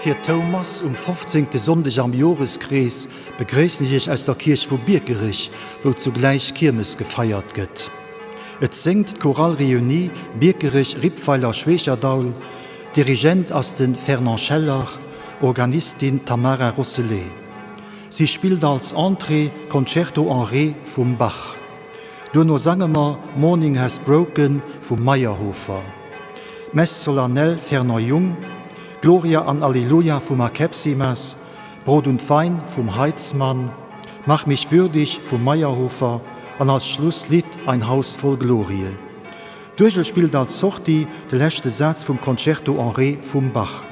Fir d'Houmass um fofzéngte Sonndeg am Joreskrees begréissen ech Iech aus der Kierch vu Biekerech, wou zugläich Kiermes gefeiert gëtt. Et séngt d'Chorale Réunie Biekerech, Rippweiler, Schweecherdaul. Dirigent ass de Fernand Scheller, Organistin d'Tamara Rosselet. Si spillt als Entrée Concerto en Ré vum Bach. Duerno sange mer Morning Has Broken vum Maierhofer, Messe solennelle Fernand Jung, Gloria an Alleluia vum Acepsimas, Brot und Wein vum Heitzmann, Mach mich würdig vum Maierhofer an als Schlusslidd Ein Haus voll Glorie. D'Uergel spillt als Sortie de leschte Saz vum Concerto en Ré vum Bach.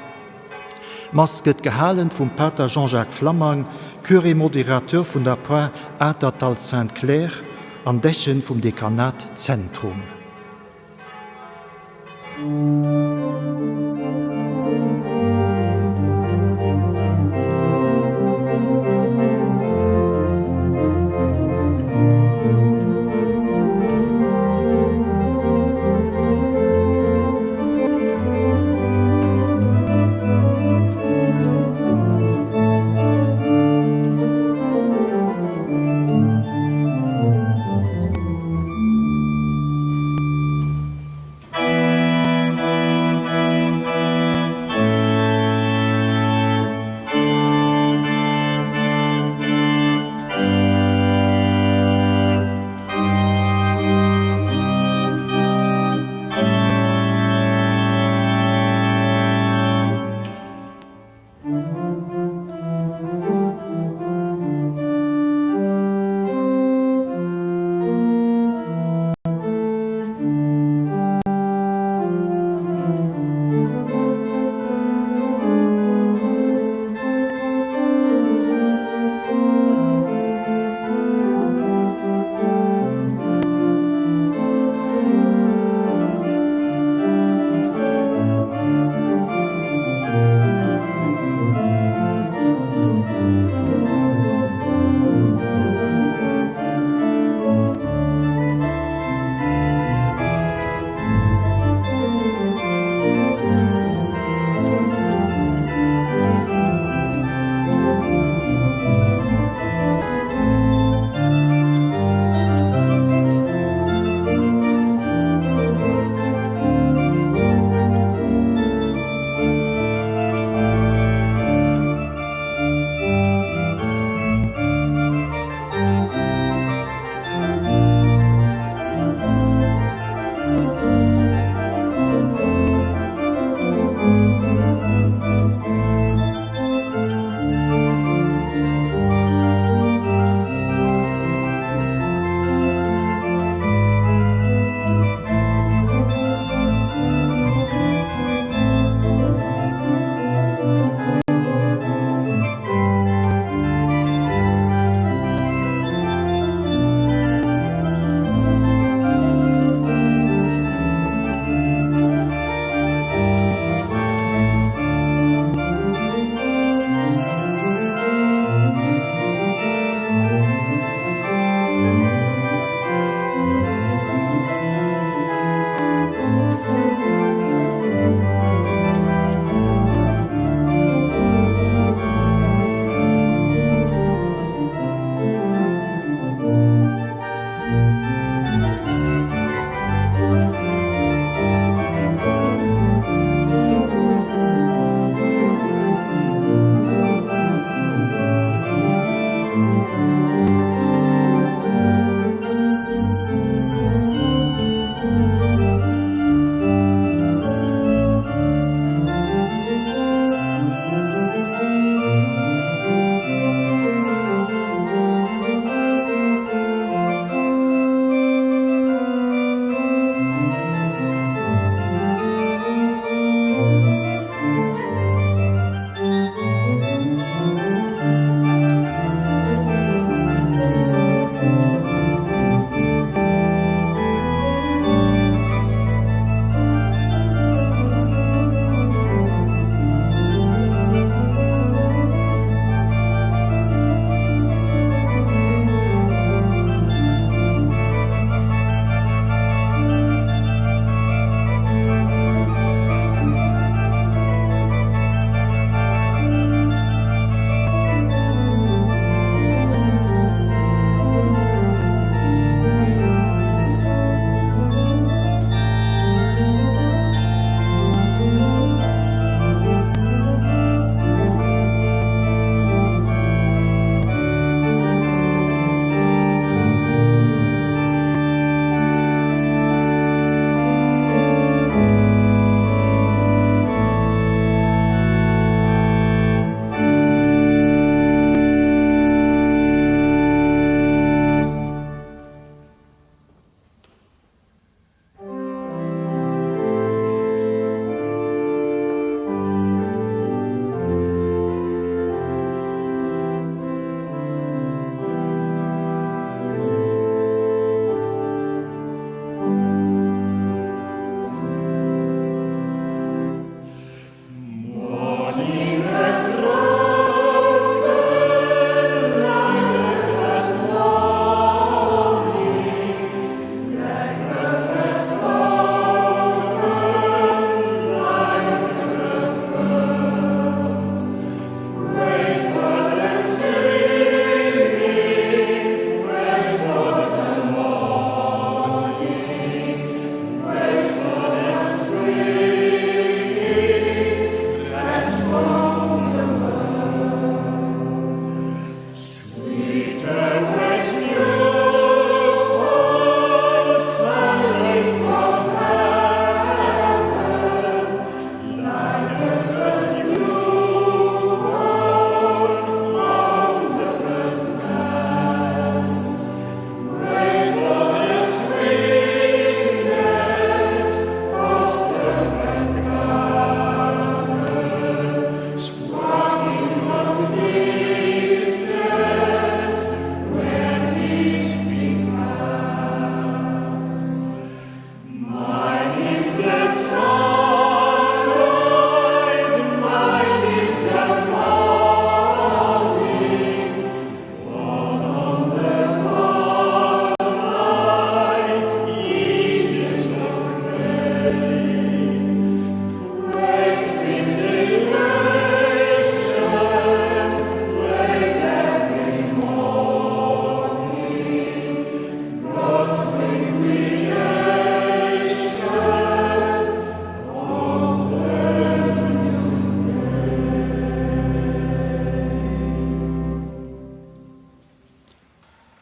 D'Mass gëtt gehalen vum Pater Jean-Jacques Flammang, Curé modérateur vun der Par Atertdall Sainte-Claire an Dechen vum Dekanat Zentrum.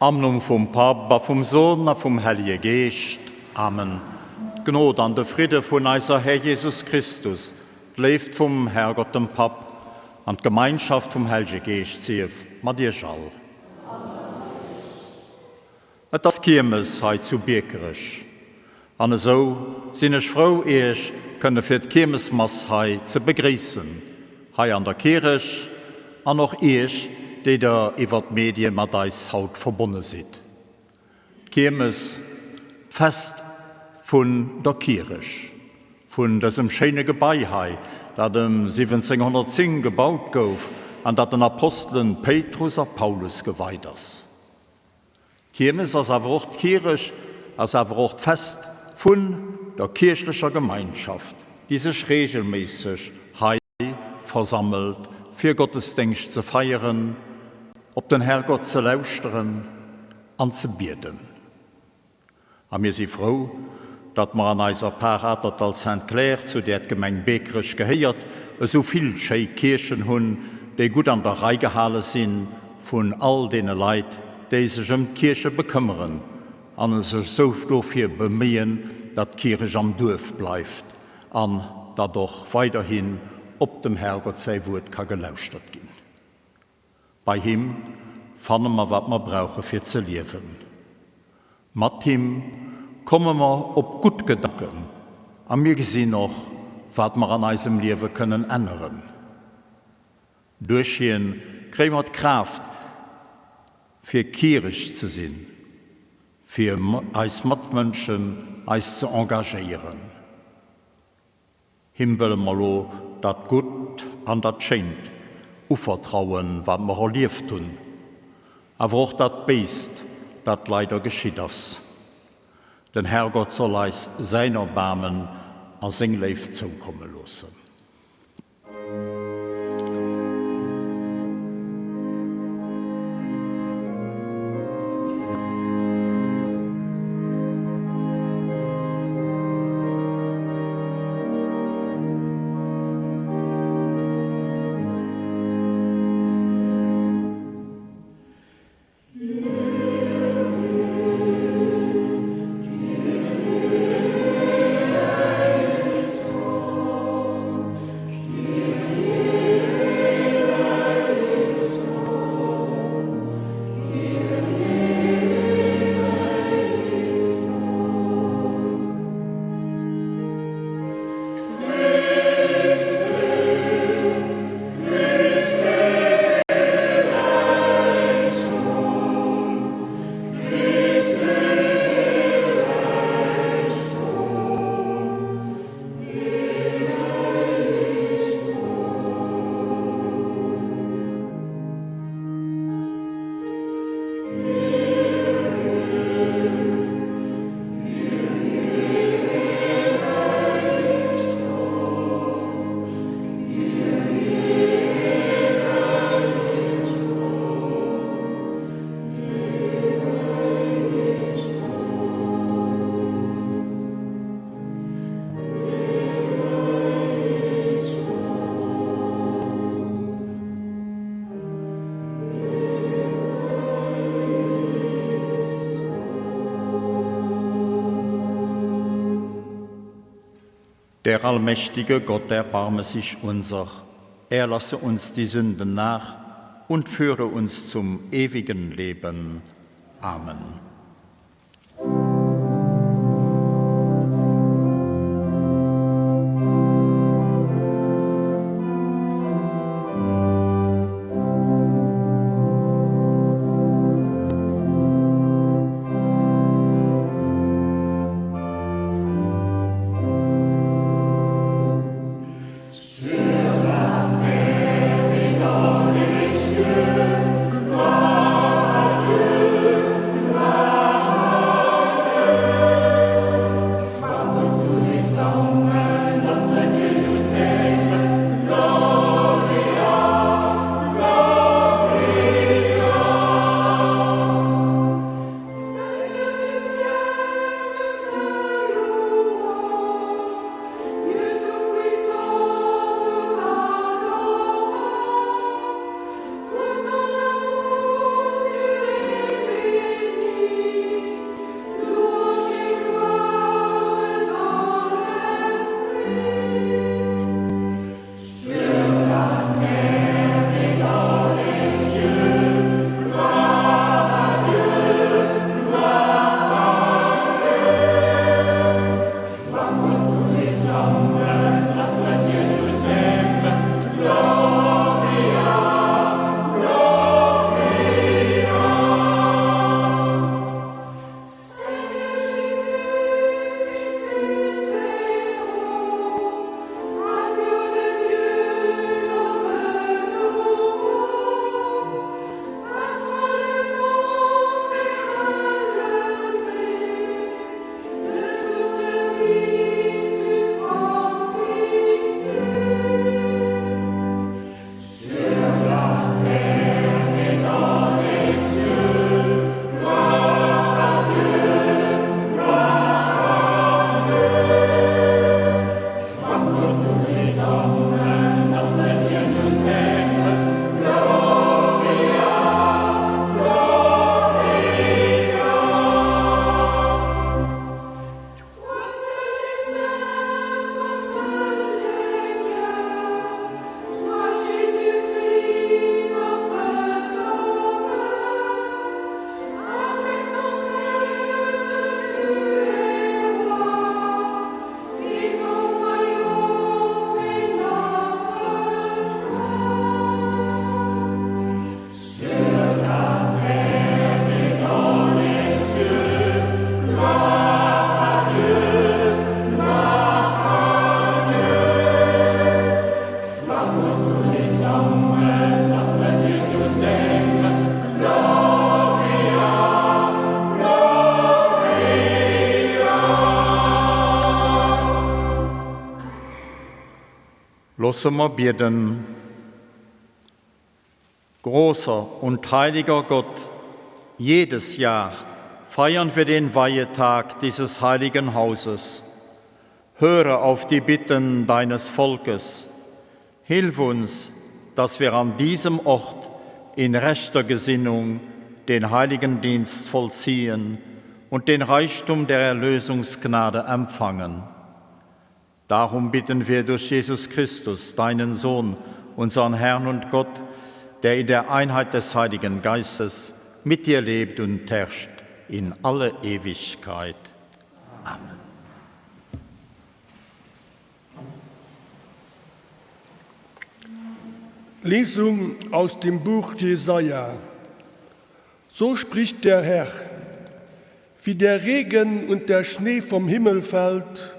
Am Numm vum Papp a vum Sohn a vum Hellije Geescht. Amen. D'Gnod an de Fridde vun eiser Här Jesus Christus, d'Léift vum Herrgott dem Papp an d'Gemeinschaft vum Hellege Geescht sief mat iech all. Et ass Kiermes hei zu Biekerech an esou sinn ech frou iech kënne fir d'Kiermesmass hei ze begréissen, hei an der Kierech an och iech déi der iwwer d'Medie mat eis haut verbonne sidd. D'Kiermes, d'Fest vun der Kierech, vun dësem schéine Gebai hei, dat ëm 1710 gebaut gouf an dat den Apostelen Péitrus a Paulus geweit ass. D'Kiermes ass awer och d'Kierech, ass awer och d'Fest vun der kierchlecher Gemeinschaft, déi sech reegelméisseg hei versammelt, fir Gottesdéngscht ze feieren, op den Herrgott ze lauschteren an ze bieden. A mir si frou, datt mer an eiser Par Atertdall Sainte-Claire, zu där d'Gemeng Beekerech gehéiert, esou vill schéi Kierchen hunn, déi gutt an der Rei gehale si vun all deene Leit, déi sech ëm d'Kierche bekëmmeren an sech esou dofir beméien, datt d'Kierech am Duerf bleift an datt och weiderhin op dem Herrgott säi Wuert ka gelauschtert ginn. Bei him fanne mer wat mer brauche fir ze liewen. Mat him komme mer op gutt Gedanken a mir gesinn och wat mer an eisem Liewe kënnen änneren. Duerch hien kréie mer d'Kraaft fir Kierech ze sinn, fir eis Matmënschen eis ze engagéieren. Him wëlle mer lo dat Gutt an dat Schéint uvertrauen, wat mer erlieft hunn, awer och dat Béist, dat leider geschitt ass. Den Herrgott soll eis säin Erbaarmen a seng Léift zoukomme loossen. Der allmächtige Gott erbarme sich unser, er lasse uns die Sünden nach und führe uns zum ewigen Leben. Amen. Loosse mer bieden. Großer und heiliger Gott, jedes Jahr feiern wir den Weihetag dieses heiligen Hauses. Höre auf die Bitten deines Volkes. Hilf uns, dass wir an diesem Ort in rechter Gesinnung den heiligen Dienst vollziehen und den Reichtum der Erlösungsgnade empfangen. Darum bitten wir durch Jesus Christus, deinen Sohn, unseren Herrn und Gott, der in der Einheit des Heiligen Geistes mit dir lebt und herrscht in alle Ewigkeit. Amen. Lesung aus dem Buch Jesaja. So spricht der Herr: Wie der Regen und der Schnee vom Himmel fällt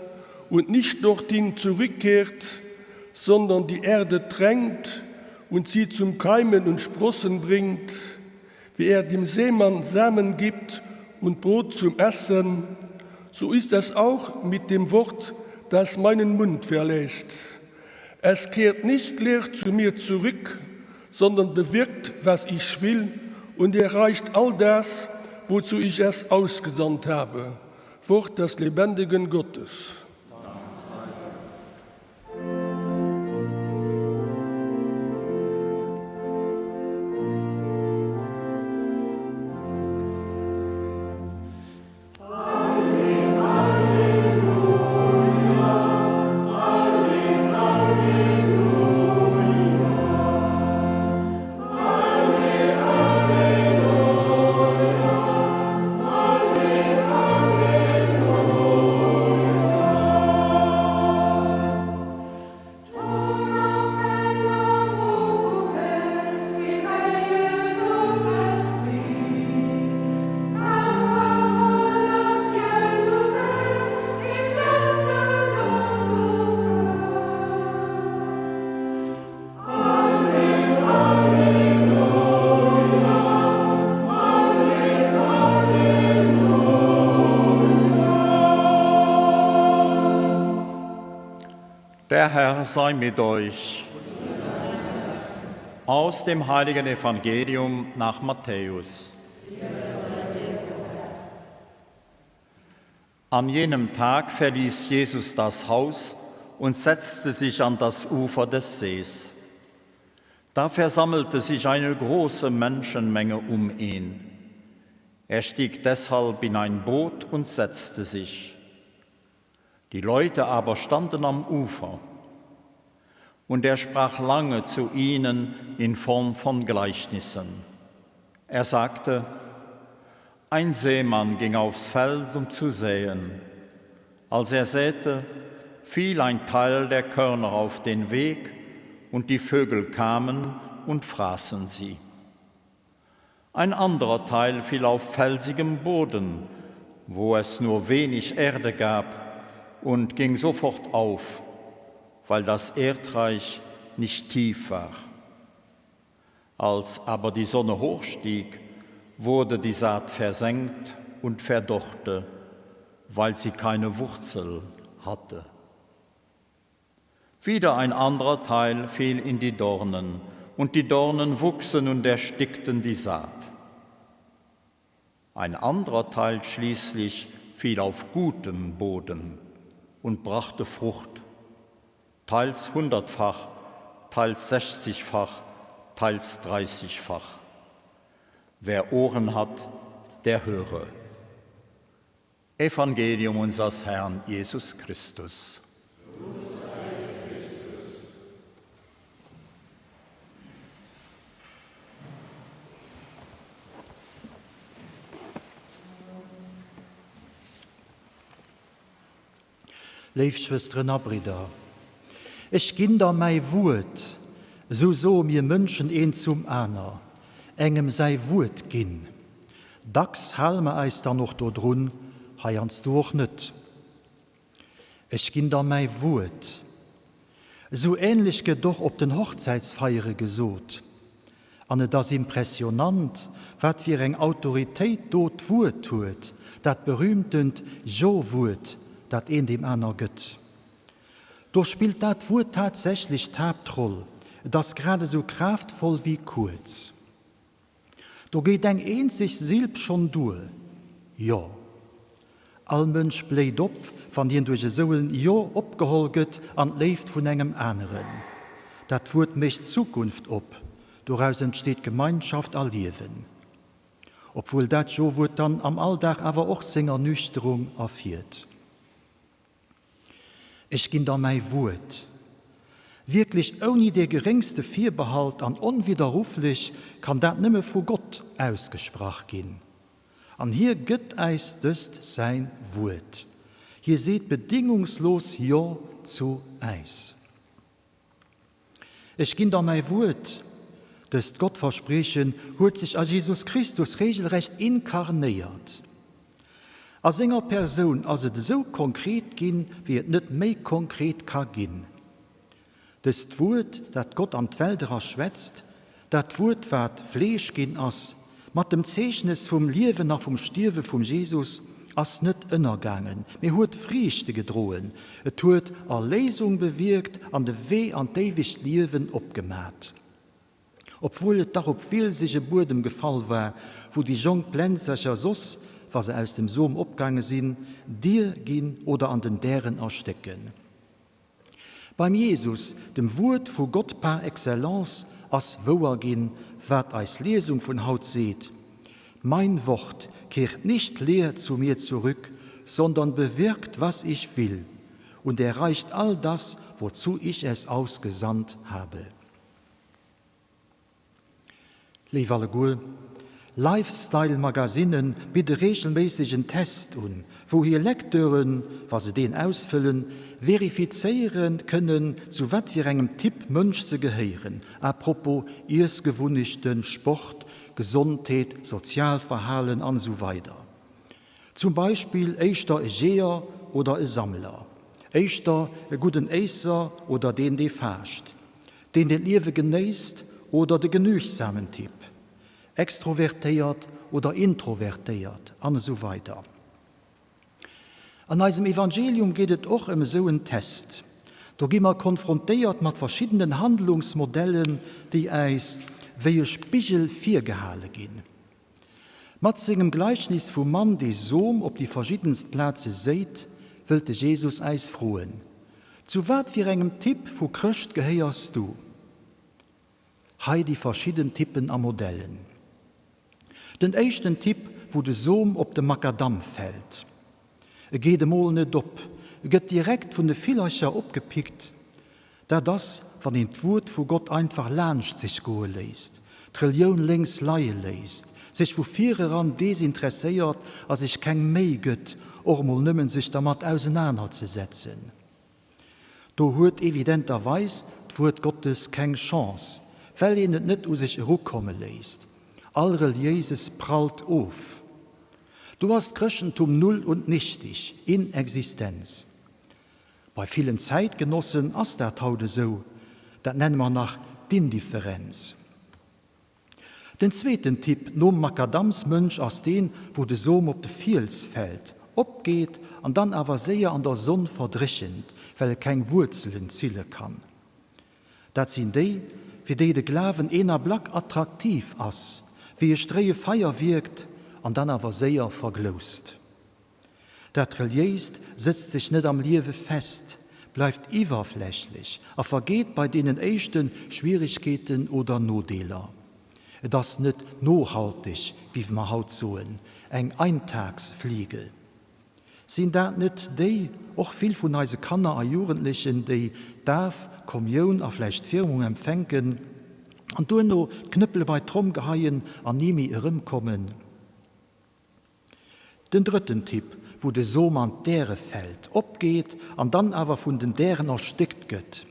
und nicht dorthin zurückkehrt, sondern die Erde tränkt und sie zum Keimen und Sprossen bringt, wie er dem Seemann Samen gibt und Brot zum Essen, so ist es auch mit dem Wort, das meinen Mund verlässt. Es kehrt nicht leer zu mir zurück, sondern bewirkt, was ich will und erreicht all das, wozu ich es ausgesandt habe. Wort des lebendigen Gottes. Der Herr sei mit euch. Aus dem heiligen Evangelium nach Matthäus. An jenem Tag verließ Jesus das Haus und setzte sich an das Ufer des Sees. Da versammelte sich eine große Menschenmenge um ihn. Er stieg deshalb in ein Boot und setzte sich. Die Leute aber standen am Ufer. Und er sprach lange zu ihnen in Form von Gleichnissen. Er sagte: Ein Seemann ging aufs Feld, um zu säen. Als er säte, fiel ein Teil der Körner auf den Weg, und die Vögel kamen und fraßen sie. Ein anderer Teil fiel auf felsigem Boden, wo es nur wenig Erde gab, und ging sofort auf, weil das Erdreich nicht tief war. Als aber die Sonne hochstieg, wurde die Saat versenkt und verdorrte, weil sie keine Wurzel hatte. Wieder ein anderer Teil fiel in die Dornen, und die Dornen wuchsen und erstickten die Saat. Ein anderer Teil schließlich fiel auf gutem Boden und brachte Frucht, teils hundertfach, teils sechzigfach, teils dreißigfach. Wer Ohren hat, der höre. Evangelium unseres Herrn Jesus Christus. Léif Schwësteren a Bridder, ech ginn der mäi Wuert, esou soe mir Mënschen een zum aner, engem säi Wuert ginn. Dacks hale mer eis dann och dodrun, heiansdo och net. Ech ginn der mäi Wuert. Esou änlech gëtt och op den Hochzäitsfeiere gesot. An et ass impressionant, wat fir eng Autoritéit do d'Wuert huet, dat berühmtent Jo-Wuert, dat een deem aner gëtt. Do spillt dat Wuert tatsächlech d'Haaptroll, et ass grad esou kraaftvoll wéi kuerz. Do geet eng eenzeg Silb schonn duer, Jo. All Mënsch bléit op, wann hien duerch esou en Jo opgeholl gëtt an d'Léift vun engem aneren. Dat Wuert mécht Zukunft op, doraus entsteet Gemeinschaft a Liewen. Obwuel dat Jo-Wuert dann am Alldag awer och seng Ernüchterung erfiert. Ech ginn der mäi Wuert. Wierklech ouni dee geréngste Virbehalt an onwidderrufflech kann dat nëmme vu Gott ausgesprach ginn. An hie gëtt äis dëst säin Wuert. Hie seet bedingungslos Jo zu äis. Ech ginn der mäi Wuert, Dëst Gottverspriechen huet sech a Jesus Christus regelrecht inkarnéiert. A senger Persoun ass et esou konkret ginn, wéi et net méi konkret ka ginn. Dëst Wuert, dat Gott an d'Welt era schwätzt, Dat Wuert, wat Fleesch ginn ass, mat dem Zeechnes vum Liewen a vum Stierwe vum Jesus, ass net ënnergaangen, mee huet Friichte gedroen, et huet Erléisung bewierkt an de Wee an d'éiwegt Liewen opgemat. Obwuel et dach op fielsege Buedem gefall war, wou déi jonk Plänzercher soss, wa se aus dem Som opgaange sinn, dier ginn oder an den Dären erstécken. Beim Jesus, dem Wuert vu Gott par excellence, ass wouer ginn, wat eis Liesung vun haut seet, Mein Wort kehrt nicht leer zu mir zurück, sondern bewirkt, was ich will, und erreicht all das, wozu ich es ausgesandt habe. Léif alleguer, Lifestyle Magasinne bidde reegelméisseg en Test un, wou hir Lecteuren, wa se deen ausfëllen, verifizéiere kënnen, zu wat fir engem Typ Mënsch se gehéieren, à propos Iessgewunnechten, Sport, Gesondheet, Sozialverhalen an esou weider. Zum Beispill éischter e Jeeër oder e Sammler, éischter e gudden Éisser oder deen, dee faascht. Deen deen d'Liewe genéisst oder de genügsamen Typ, extrovertéiert oder introvertéiert an esou weider. An eisem Evangelium geet et och ëm esou en Test. Do gi mer konfrontéiert mat verschiddenen Handlungsmodellen, déi äis wéi e Spigel virgehale ginn. Mat sengem Gleichnis vum Mann, dee Som op déi verschiddenst Plaze séit, wëllt de Jesus äis froen, Zu wat fir engem Typ vu Chrëscht gehéiers du? Hei déi verschidden Typen a Modellen. Den éischten Typ, wou de Som op de Makadamm fält. E geet emol net op, e gëtt direkt vun de Villercher opgepickt. Dat ass, wann een d'Wuert vu Gott einfach laanscht sech goe léisst, d'Relioun lénks leie léisst, sech vu vireran desinteresséiert a sech keng Méi gëtt, och emol nëmmen sech dermat ausenanerzesetzen. Do huet evidenterweis d'Wuert Gottes keng Chance, well een et net u sech erukomme léisst. All Reliéises prallt of. Do ass d'Chrëschtentum null und nichtig, Inexistenz. Bei villen Zäitgenossen ass dat haut esou, dat nenne mer nach d'Indifferenz. Den zweeten Typ nom Makadamsmënsch ass deen, wou de Som op de Fiels fält, opgeet an dann awer séier an der Sonn verdréchent, well e keng Wuerzelen zille kann. Dat sinn déi, fir déi de Glawen een Ablack attraktiv ass, wéi e stréie Feier wierkt an dann awer séier vergloust. Dat Reliéist sëtzt sech net am Liewe fest, bleift iwwerflächlech a vergeet bei deenen éischte Schwieregkeeten oder Nodeeler. Et ass net nohalteg, géife mer haut soen, eng Eintagsfliege. Sinn dat net déi, och vill vun eise Kanner a Jugendlechen, déi Daf, Kommioun a vläicht Firmung empfänken an duerno d'Knëppele bei d'Tromm geheien an ni méi erëmkommen? Den drëtten Typ, wou de Som an d'Däre fält, opgeet an dann awer vun den Dären erstéckt gëtt.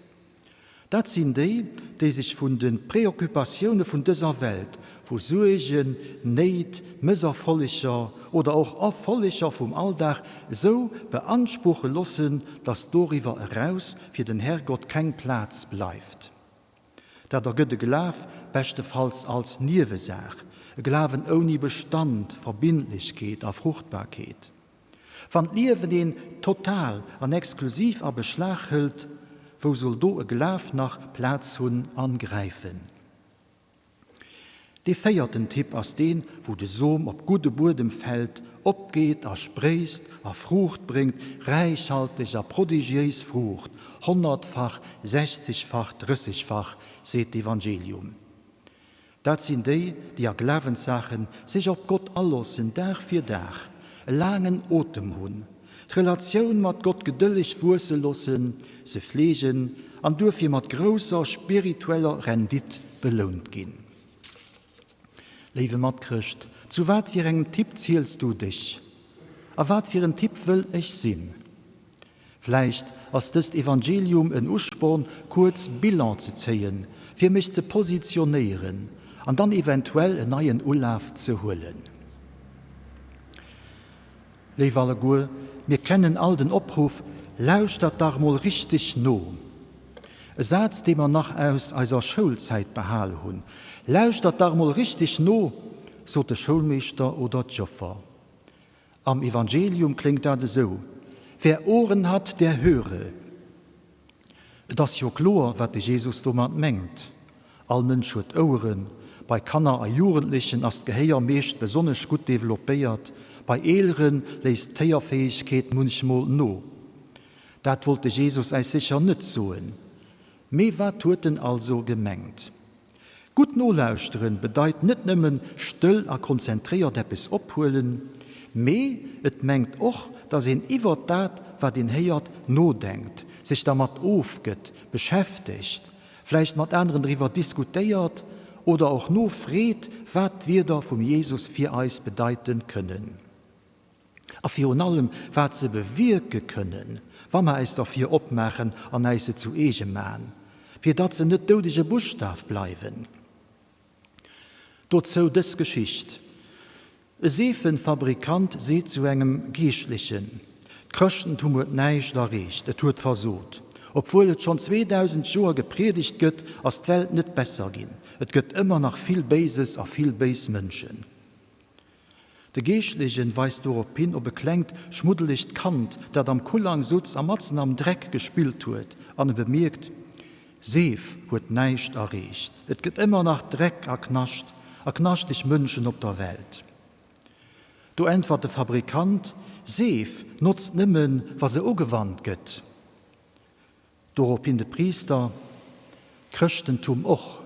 Dat sinn déi, déi sech vun de Preoccupatioune vun dëser Welt, vu Suergen, Néit, Mësserfolleger oder och Erfolleger vum Alldag esou beanspruche loossen, dass doriwwer eraus fir den Herrgott keng Plaz bleift. Dat ergëtt e Glaf beschtefalls als Niewesaach, e Glawen ouni Bestand, Verbindlechkeet a Fruchtbarkeet. Wann d'Liewen een total an exklusiv a Beschlag hëlt, Wou soll do e Glaf nach Plaz hunn an gräifen? Dee véierten Typ ass deen, wou de Som op gudde Buedem fält, opgeet a spréisst a Fruucht bréngt, räichhalteg a prodigiéis Fruucht, honnertfach, sechzegfach, drëssegfach, seet d'Evangelium. Dat sinn déi, déi a Glawenssaachen sech op Gott aloossen, Dag fir Dag, e laangen Otem hunn, d'Relatioun mat Gott gedëlleg wuesse loossen, se fleegen an duerfir mat grousser spiritueller Rendite belount ginn. Léiwe Matchrëscht, zu wat fir engem Typ ziels du dech? A wat fir en Typ wëll ech sinn? Vläicht ass dëst Evangelium en Usporn, kuerz Bilan ze zéien, fir mech ze positionéieren an dann eventuell en neien Ulaf ze huelen. Léif alleguer, mir kennen all den Opruff, Lauschtert dach mol richteg no! E Saz, dee mer nach aus eiser Schoulzäit behal hunn. Lauschtert dach mol richteg no! sot de Schoulmeeschter oder d'Joffer. Am Evangelium kléngt dat esou, Wer Ohren hat, der höre! Et ass jo kloer, wat de Jesus domat mengt. All Mënsch huet Oueren. Bei Kanner a Jugendlechen ass d'Gehéier meescht besonnesch gutt developpéiert, bei Eelere léisst d'Héierfäegkeet munchmol no. Dat wollt de Jesus äis sécher net soen. Mee wat huet en also gemengt? Gutt nolauschteren bedeit net nëmmen stëll a konzentréiert eppes ophuelen, mee et mengt och, dass een iwwert dat, wat een héiert, nodenkt, sech dermat ofgëtt, beschäftegt, vläicht mat aneren driwwer diskutéiert oder och nofreet, wat d'Wierder vum Jesus fir eis bedeiten kënnen. A virun allem, wat se bewierke kënnen, wa mer äis derfir opmaachen an äis se zu eege man, fir datt se net doudege Buschtaf bleiwen. Dozou dës Geschicht, E Seefenfabrikant seet zu engem Geeschtlechen, D'Chrëschtentum huet näischt erreecht, et huet versot. Obwuel et schonn 2000 Joer gepriedegt gëtt, ass d'Welt net besser ginn. Et gëtt ëmmer nach vill Béises a vill béis Mënschen. De Geeschtlechen weist dorophin op e klengt, schmuddelegt Kand, dat am Kullang sutz a matzen am Dreck gespillt huet, an e bemierkt, Seef huet näischt erreecht, et gëtt ëmmer nach Dreck a Knascht a knaschteg Mënschen op der Welt. Do äntwert de Fabrikant, Seef notzt nëmmen, wa se ugewannt gëtt. Dorophin de Priister, D'Chrëschtentum och.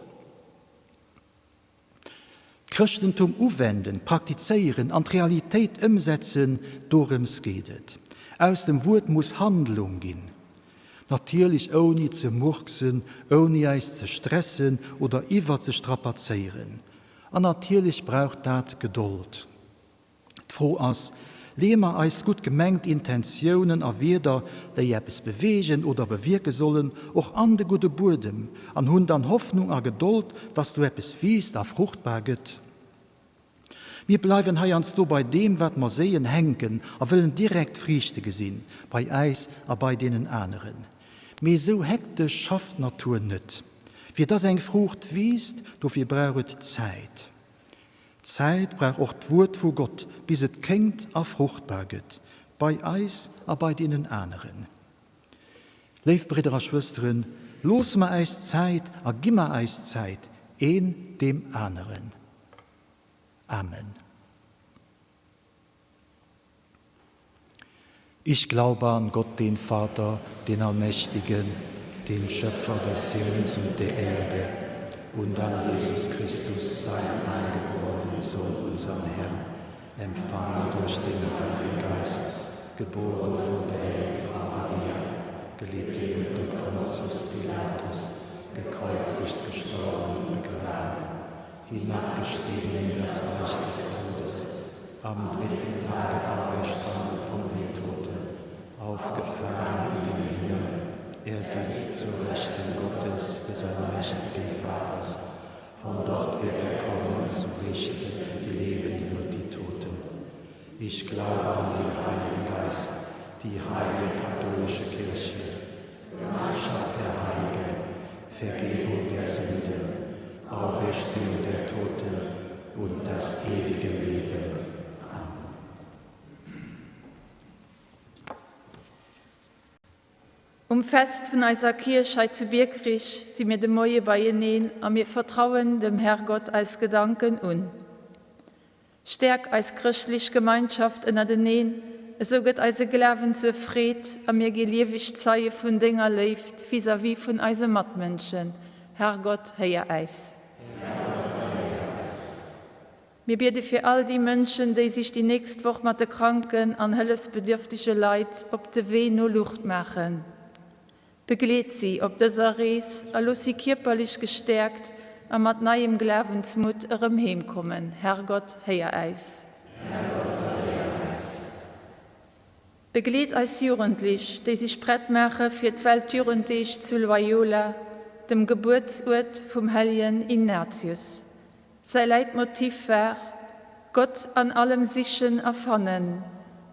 D'Chrëschtentum uwenden, praktizéieren, an d'Realitéit ëmsetzen, dorëms geet et. Aus dem Wuert muss Handlung ginn. Natierlech ouni ze murksen, ouni äis ze stressen oder iwwerzestrapazéieren. An natierlech brauch dat Gedold. D'Fro ass, Leeë mer eis gutt gemengt Intentiounen a Wierder, déi eppes beweegen oder bewierke sollen, och an de gudde Buedem an hunn dann Hoffnung a Gedold, dass do eppes wiisst a fruchtbar gëtt? Mir bleiwen heiansdo bei deem, wat mer séien, hänken a wëllen direkt Friichte gesinn, bei äis a bei deenen aneren. Mee esou hektesch schafft d'Natur net. Fir dass eng Fruucht wiisst, dofir brauch et Zäit. Zäit brauch och d'Wuert vu Gott, bis et kéngt a fruchtbar gëtt, bei eis a bei deenen aneren. Léif Bridder a Schwësteren, loosse mer äis Zäit a gi mer äis Zäit, een deem aneren. Amen. Ich glaube an Gott, den Vater, den Allmächtigen, den Schöpfer des Himmels und der Erde, und an Jesus Christus, seinen eingeborenen Sohn, unseren Herrn, empfangen durch den Heiligen Geist, geboren von der Jungfrau Maria, gelitten unter Pontius Pilatus, gekreuzigt, gestorben und begraben, hinabgestiegen in das Reich des Todes, am dritten Tage auferstanden von den Toten, aufgefahren in den Himmel, er sitzt zur Rechten Gottes, des allmächtigen Vaters, von dort wird er kommen zu richten die Lebenden und die Toten. Ich glaube an den Heiligen Geist, die heilige katholische Kirche, Gemeinschaft der Heiligen, Vergebung der Sünden, Auferstehung der Toten und das ewige Leben. Amen. Um Fest vun eiser Kierch hei zu Biekerich si mir de Moie beieneen a mir vertrauen dem Herrgott eis Gedanken un. Stäerk eis chrëschtlech Gemeinschaft ënnerteneen, esou gëtt eise Glawen zur Freed a mir gi lieweg Zeie vun denger Léift vis-à-vis vun eise Matmënschen. Herrgott, héier äis. Mir biede fir all déi Mënschen, déi sich déi nächst Woch mat de kranken an hëllefsbedürftege Leit op de Wee no Lourdes maachen. Begleet si op dëser Rees a looss si kierperlich gestäerkt a mat neiem Glawensmutt erëm heem kommen. Herrgott, héier äis. Begleet eis Jugendlich, déi sich prett maache fir d'Weltjugenddeeg zu Loyola, dem Gebuertsuert vum helljen Ignatius. Säi Leitmotiv war, Gott an allem sichen a fannen,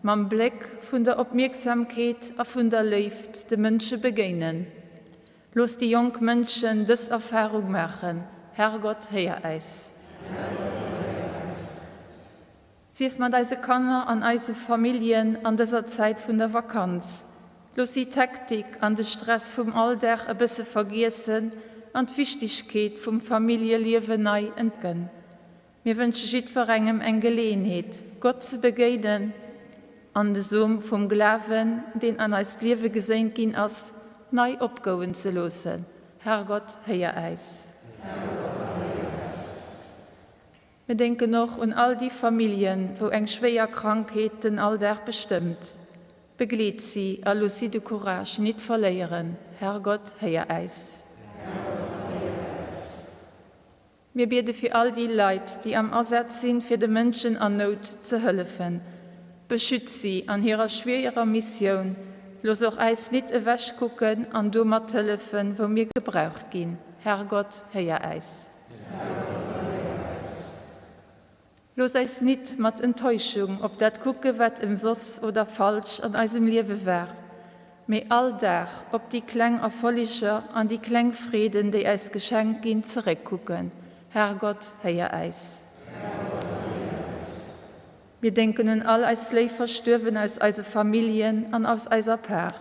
mam Bléck vun der Opmierksamkeet a vun der Léift de Mënsche begéinen. Looss déi jonk Mënschen dës Erfarung maachen. Herrgott, héier äis. Sief mat eise Kanner an eise Familljen an dëser Zäit vun der Vakanz. Looss si d'Hektik an de Stress vum Alldag e bësse vergiessen an d'Wichtigkeet vum Familljeliewen nei entdecken. Mir wënsche jiddwerengem eng Geleeënheet, Gott ze begéinen an de Som vum Glawen, deen an eist Liewe geséint ginn ass, nei opgouen ze loossen. Herrgott, héier äis. Mir denken och un all déi Familljen, wou eng schwéier Krankheet den Alldag bestëmmt. Begleet si a looss si de Courage nit verléieren. Herrgott, héier äis. Mir biede fir all déi Leit, déi am Asaz sinn, fir de Mënschen an Nout ze hëllefen. Beschütz si an hirer schwierer Missioun. Looss och äis nit ewech kucken an do mathëllefen, wou mir gebraucht ginn. Herrgott, héier äis. Looss äis nit mat Enttäuschung op dat kucke wat ëmsoss oder falsch an eisem Liewe war, mee all Dag op déi kleng Erfolliger an déi kleng Freeden, déi äis geschenkt ginn, zeréckkucken. Herrgott, héier äis. Mir denken un all eis léif Verstuerwen aus eise Familljen an aus eiser Par.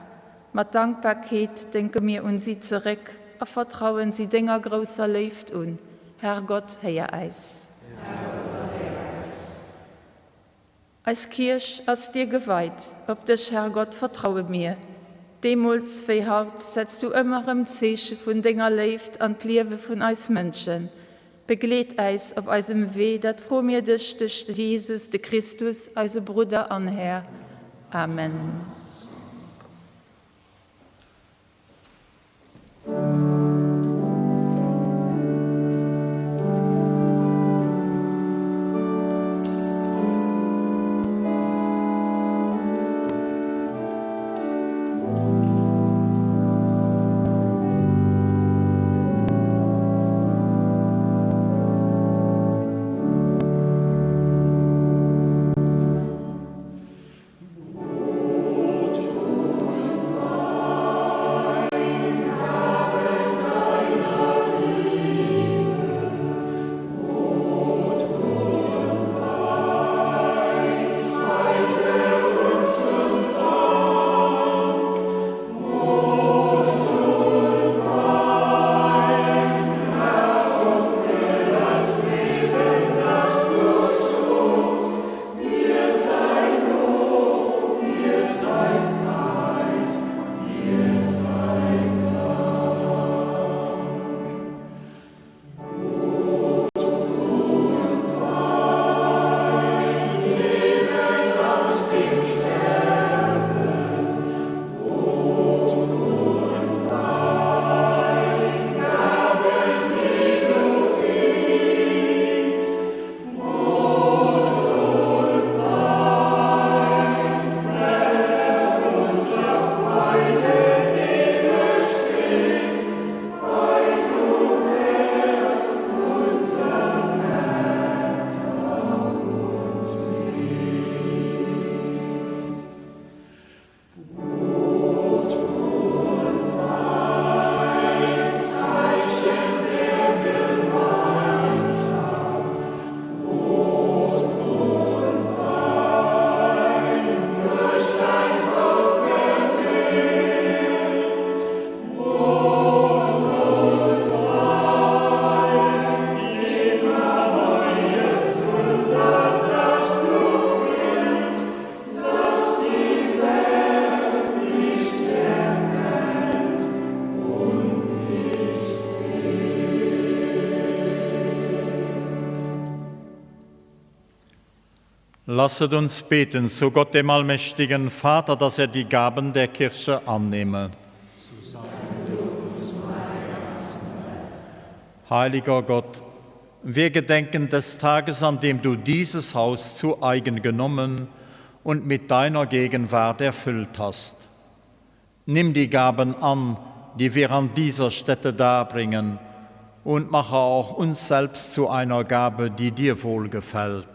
Mat Dankbarkeet denke mir un si zeréck a vertrauen si denger grousser Léift un. Herrgott, héier äis. Eis Kierch ass dir geweit, op dech, Herrgott, vertraue mir. Deemools wéi haut setz du ëmmer erëm Zeeche vun denger Léift an d'Liewe vun eis Mënschen. Begleet äis op eisem Wee, dat froe mir dech duerch Jesus, de Christus, eise Brudder an Här. Amen. Lasset uns beten zu Gott dem allmächtigen Vater, dass er die Gaben der Kirche annehme. Heiliger Gott, wir gedenken des Tages, an dem du dieses Haus zu eigen genommen und mit deiner Gegenwart erfüllt hast. Nimm die Gaben an, die wir an dieser Stätte darbringen, und mache auch uns selbst zu einer Gabe, die dir wohlgefällt.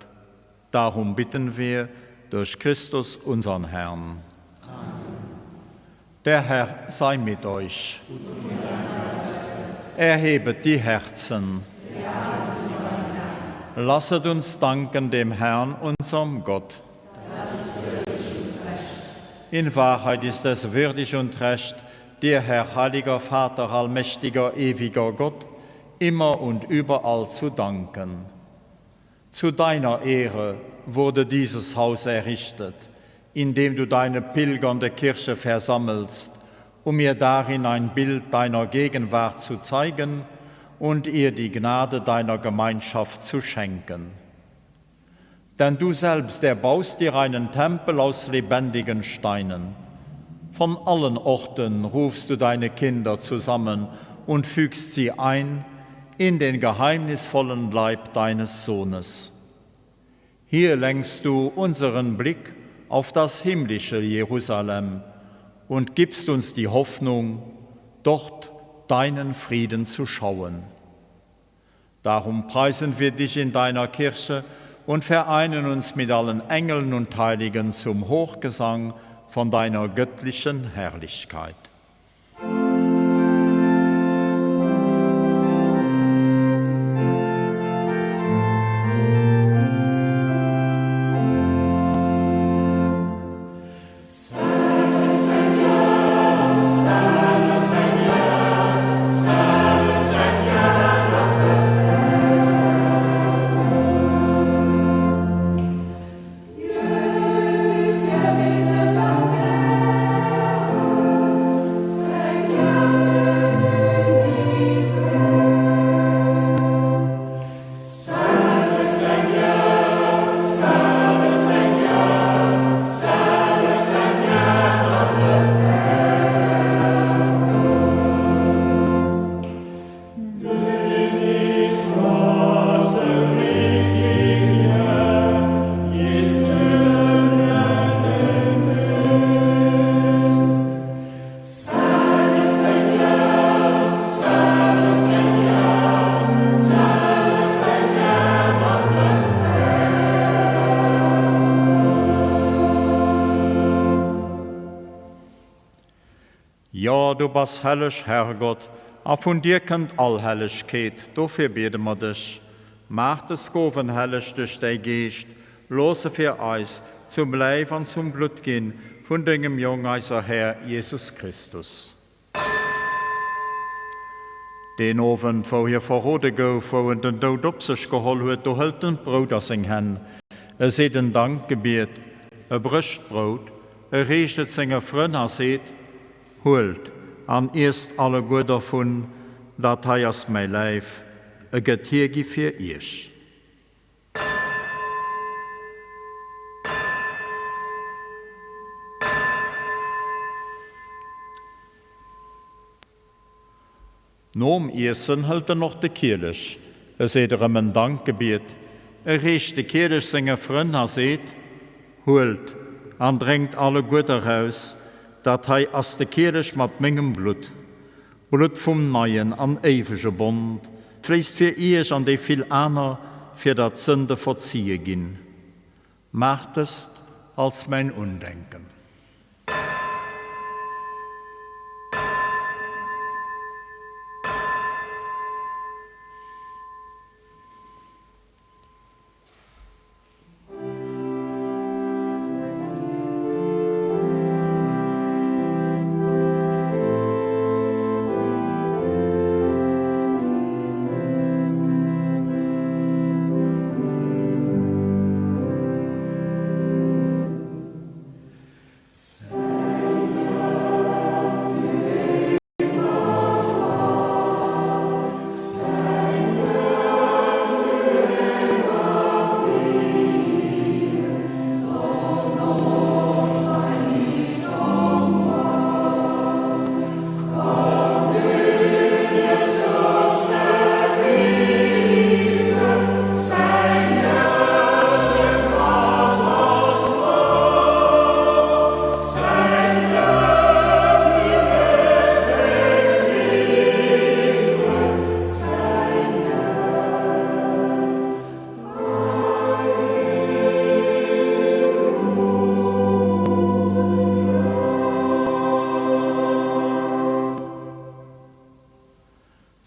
Darum bitten wir durch Christus unseren Herrn. Amen. Der Herr sei mit euch. Erhebet die Herzen. Lasset uns danken dem Herrn, unserem Gott. In Wahrheit ist es würdig und recht, dir, Herr, heiliger Vater, allmächtiger, ewiger Gott, immer und überall zu danken. Zu deiner Ehre wurde dieses Haus errichtet, in dem du deine pilgernde Kirche versammelst, um ihr darin ein Bild deiner Gegenwart zu zeigen und ihr die Gnade deiner Gemeinschaft zu schenken. Denn du selbst erbaust dir einen Tempel aus lebendigen Steinen. Von allen Orten rufst du deine Kinder zusammen und fügst sie ein in den geheimnisvollen Leib deines Sohnes. Hier lenkst du unseren Blick auf das himmlische Jerusalem und gibst uns die Hoffnung, dort deinen Frieden zu schauen. Darum preisen wir dich in deiner Kirche und vereinen uns mit allen Engeln und Heiligen zum Hochgesang von deiner göttlichen Herrlichkeit. Jo, du bass helleg, Herrgott, a vun dir kënnt all Hellegkeet, dofir biede mer dech, Maach dës Gowen helleg duerch däi Geescht, looss se fir eis zum Läif an zum Blutt ginn vun dengem Jong, eiser Här Jesus Christus. Deen Owend, wou hie verrode gouf, wou en den Doud op sech geholl huet, do hëlt en d'Brout a seng Hänn, e seet en Dankgebiet, e brécht d'Brout, e reecht et senge Frënn a seet, Huelt an iesst alleguer dervun, dat hei ass mäi Läif, e gëtt hiergi fir iech. Nom Iessen hëlt en och de Kielech, e seet erëm en Dankgebiet, e reecht de Kielech senge Frënn a seet, Huelt an drénkt alleguer deraus, dat hei ass de Kielech mat mengem Blutt, d'Blutt vum neien an éiwege Bond, fléisst fir iech an déi vill aner, fir datt d'Sënde verzie ginn. Maacht dëst als mäin Undenken.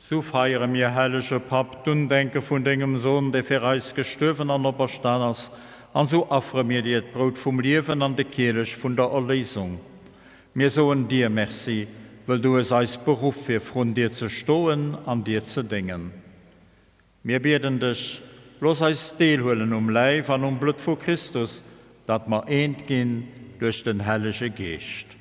Sou feiere mir, hellege Papp, d'Undenke vun dengem Sohn, dee fir eis gestuerwen an operstan ass, an sou affere mir dir d'Brout vum Liewen an de Kielech vun der Erléisung. Mir soen dir Merci, wëll du hues eis beruff, fir vrun dir ze stoen an dir ze déngen. Mir bieden dech, looss eis deelhuelen um Läif an um Blutt vu Christus, datt mer eent ginn duerch den Hellege Geescht.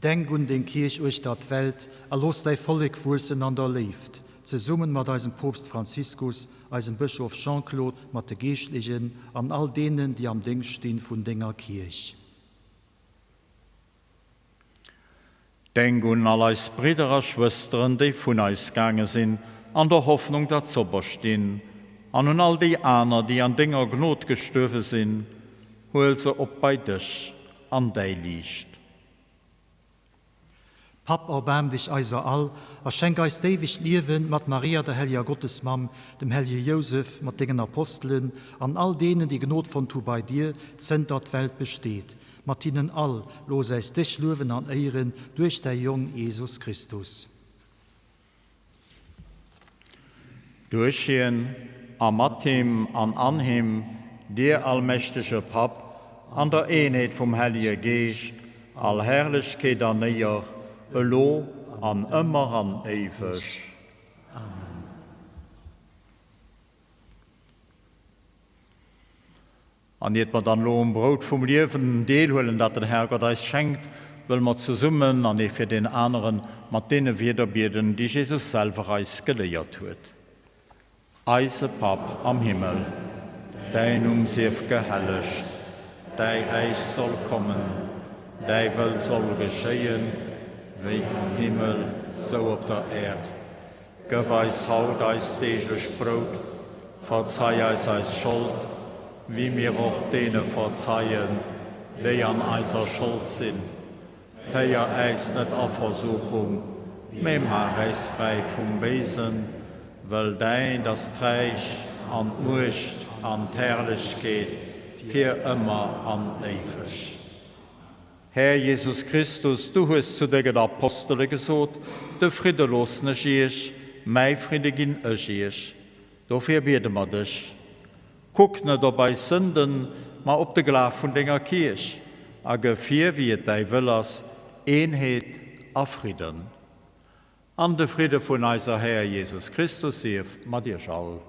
Denk un deng Kierch uechter d'Welt a looss däi Vollek wuessen an der Léift, zesummen mat eisem Poopst Franziskus, eisem Bëschof Jean-Claude, mat de Geeschtlechen an all deenen, déi am Déngscht stinn vun denger Kierch. Denk un all eis Bridder a Schwësteren, déi vun eis gaange sinn, an der Hoffnung, datt s'operstinn, an un all déi aner, déi an denger Gnod gestuerwe sinn, huel se op bei dech an däi Liicht. Papp, erbaarm dech eiser all a schenk eis d'éiwegt Liewen mat Maria, der helleger Gottesmamm, dem hellege Jousef, mat dengen Apostelen an all deenen, déi Gnod fonnt hu bei dir, zënter d'Welt besteet. Mat hinnen all, looss äis dech luewen an éieren duerch däi Jong Jesus Christus. Duerch hien a mat him an an him, dir allmächtege Papp, an der Eenheet vum Hellege Geescht, all Herrlechkeet an Éier, elo an ëmmer an éiweg. Amen. An iert mer dann elo um Brout vum Liewen deelhuelen, dat den Herrgott eis schenkt, wëlle mer zesummen an ee fir deen aneren mat deene Wierder bieden, déi Jesus selwer eis geléiert huet, Eise Papp am Himmel, däin Numm sief gehellegt, däi Räich soll kommen, däi Wëll soll geschéien, wéi am Himmel, sou op der Äerd. Gëff eis haut eist deeglecht Brout. Verzei eis eis Schold, wéi mir och deene verzeien, déi an eiser Schold sinn. Féier äis net a Versuchung, mee maach äis fräi vum Béisen, wëll däint ass d'Räich an d'Muecht an d'Herrlechkeet fir ëmmer an éiweg. Här Jesus Christus, du hues zu dengen Apostele gesot, De Fridde loossen ech iech, mäi Fridde ginn ech iech. Dofir biede mer dech, Kuck net op eis Sënden, ma op de Glaf vun denger Kierch, a gëff hir, wéi et däi Wëll ass, Eenheet a Fridden. An de Fridde vun eiser Här Jesus Christus sief mat iech all.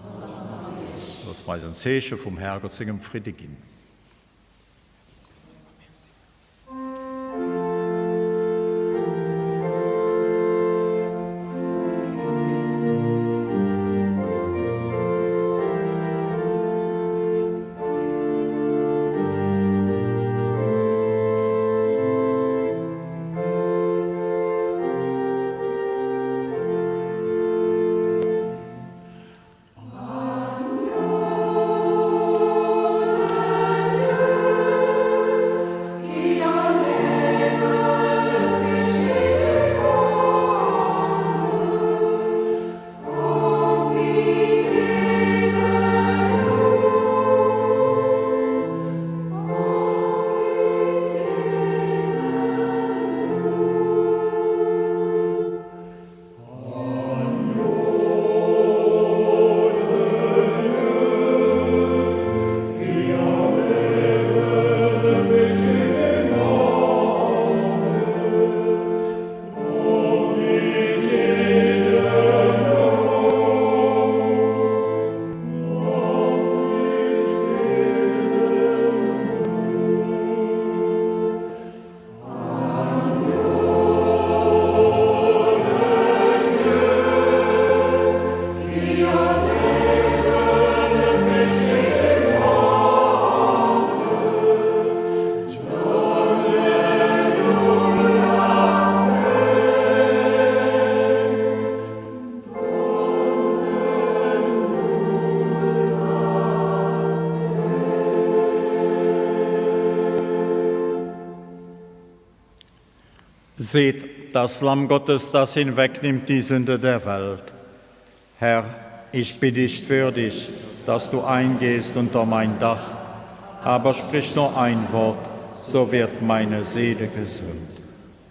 An och mat iech. Loosse mer eis en Zeeche vum Herrgott sengem Fridde ginn. Seht das Lamm Gottes, das hinwegnimmt die Sünde der Welt. Herr, ich bin nicht würdig, dass du eingehst unter mein Dach, aber sprich nur ein Wort, so wird meine Seele gesund.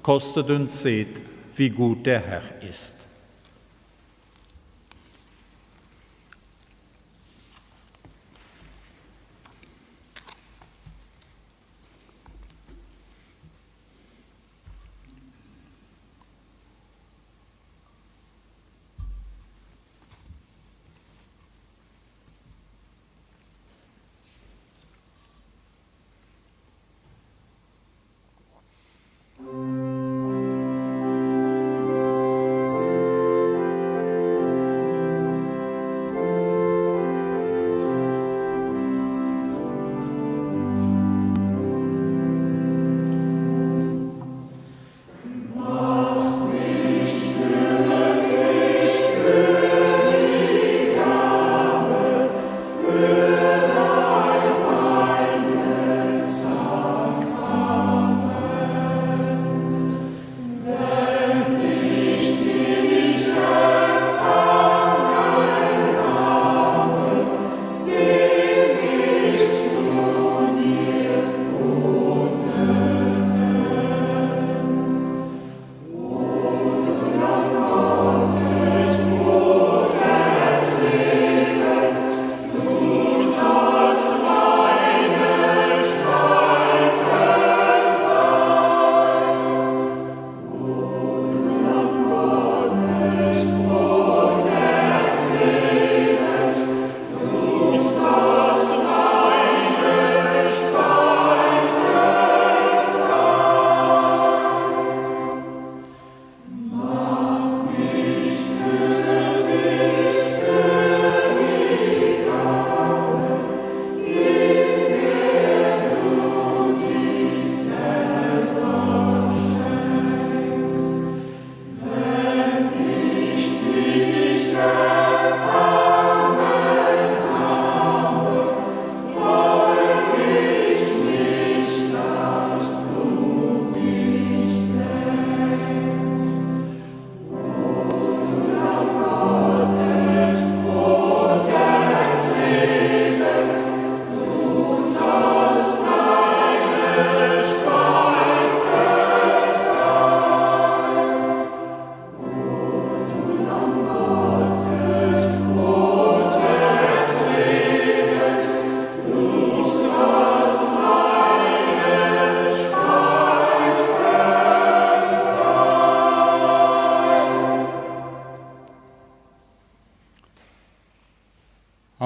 Kostet und seht, wie gut der Herr ist.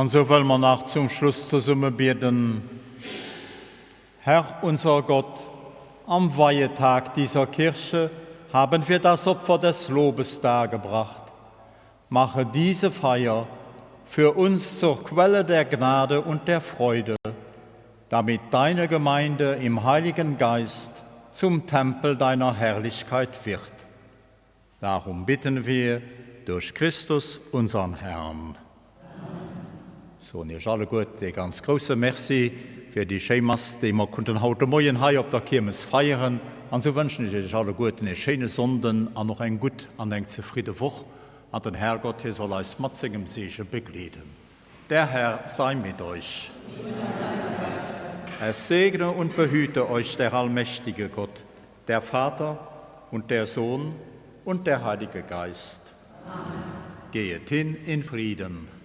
An esou wëlle mer nach zum Schluss zesumme bieden. Herr unser Gott, am Weihetag dieser Kirche haben wir das Opfer des Lobes dargebracht. Mache diese Feier für uns zur Quelle der Gnade und der Freude, damit deine Gemeinde im Heiligen Geist zum Tempel deiner Herrlichkeit wird. Darum bitten wir durch Christus unseren Herrn. Soen Iech alleguerten ee ganz grousse Merci fir déi schéi Mass, déi mer konnten haut de Moien hei op der Kiermes feieren. An esou wënschen ech Iech alleguerten ee schéine Sonnden an och eng gutt an eng zefridde Woch. An den Herrgott, hie soll eis mat sengem Seege begleeden. Der Herr sei mit euch. Es segne und behüte euch der allmächtige Gott, der Vater und der Sohn und der Heilige Geist. Amen. Gehet hin in Frieden.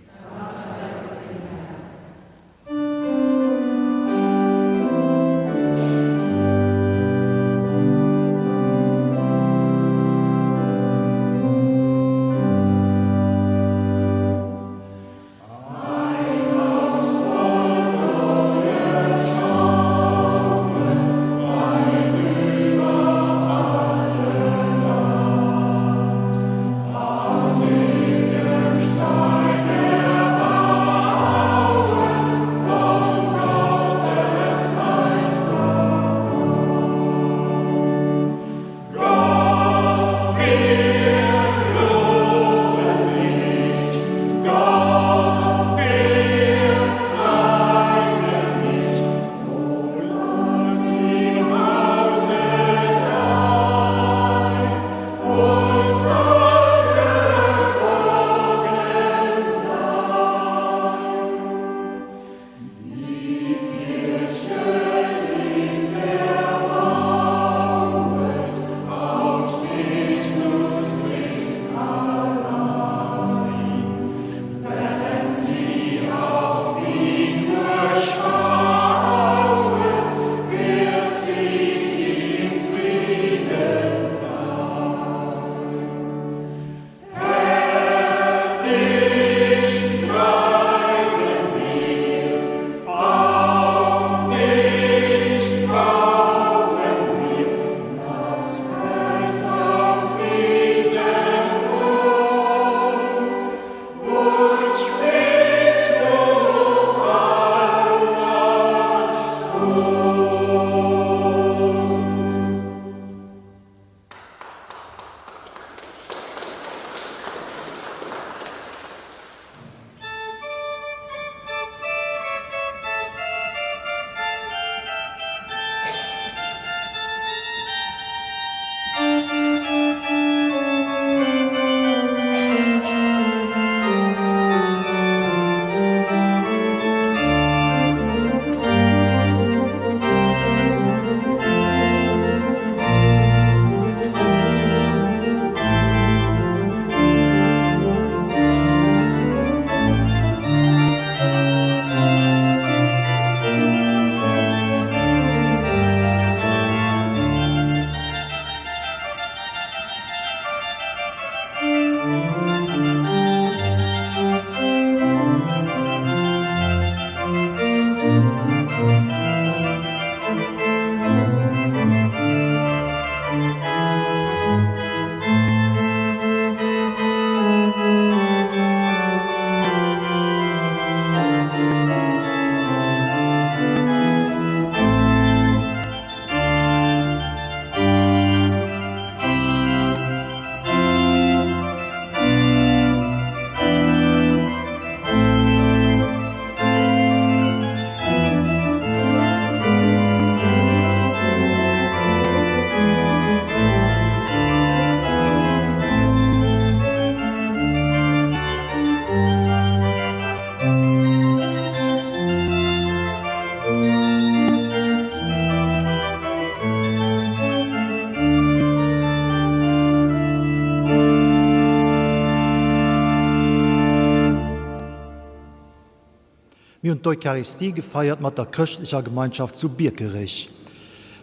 Mir hunn d'Eucharistie gefeiert mat der chrëschtlecher Gemeinschaft zu Biekerech.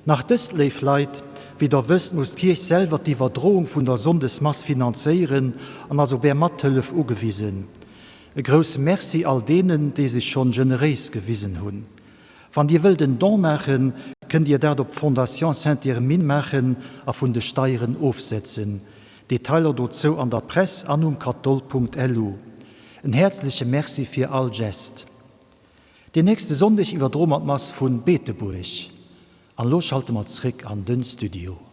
Nach dëst, léif Leit, wéi der wësst, muss d'Kierch selwer d'Iwwerdroung vun der Sonndesmass finanzéieren an ass op är Mathëllef ugewisen. E grousse Merci all deenen, déi sech schonn generéis gewisen hunn. Wann Dir wëllt en Don maachen, kënnt Dir dat op d'Fondation Sainte-Irmine maachen a vun de Steieren ofsetzen. Detailer dozou an der Press an um katol.lu. En häerzleche Merci fir all Gest. Deen nächste Sonndeg iwwerdroe mer d'Mass vu Beetebuerg. An elo schalte mer zréck an den Studio.